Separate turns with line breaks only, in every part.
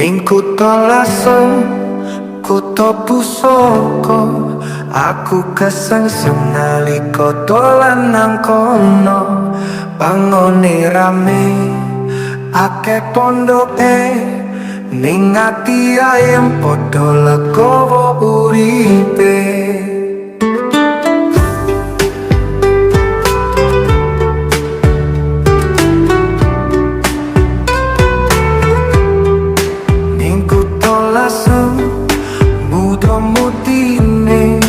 Ning kutha Lasem, kutha pusaka, aku kesengsem nalika dolan nang kono. Panggone rame, akeh pondoke, ning ati ayem padha legowo uripe. Ning kutha Lasem, muda-mudine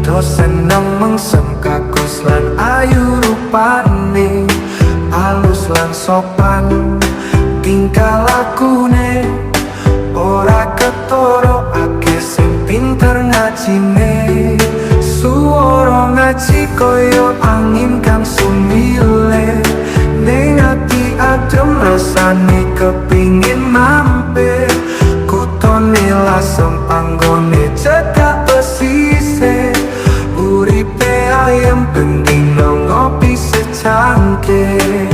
do seneng mengsem, kakus lan ayu rupane, alus lan sopan tingkah lakune, ora ketara akeh sing pinter ngajine. Suara ngaji kaya angin kang sumile, ning ati adem rasane kepingin mampir. Kutone Lasem panggone cedhak pesisir, uripe ayem, bendino ngopi secangkir.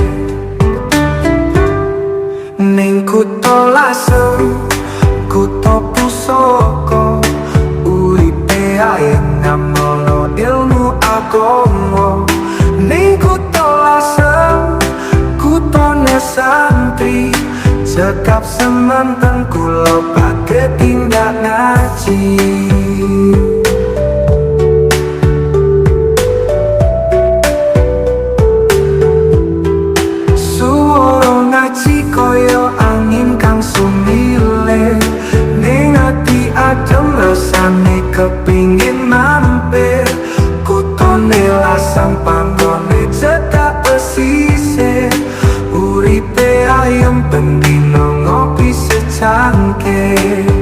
Ning kutha Lasem, kutha pusaka, uripe ayem, ngamalno ilmu agama. Ning kutha Lasem, kutone santri, cekap semanten kula badhe tindak ngaji. Suara ngaji kaya angin kang sumile, ning ati adem rasane kepingin mampir. Kutone Lasem panggone cedhak pesisir, uripe ayem, bendino ngopi secangkir.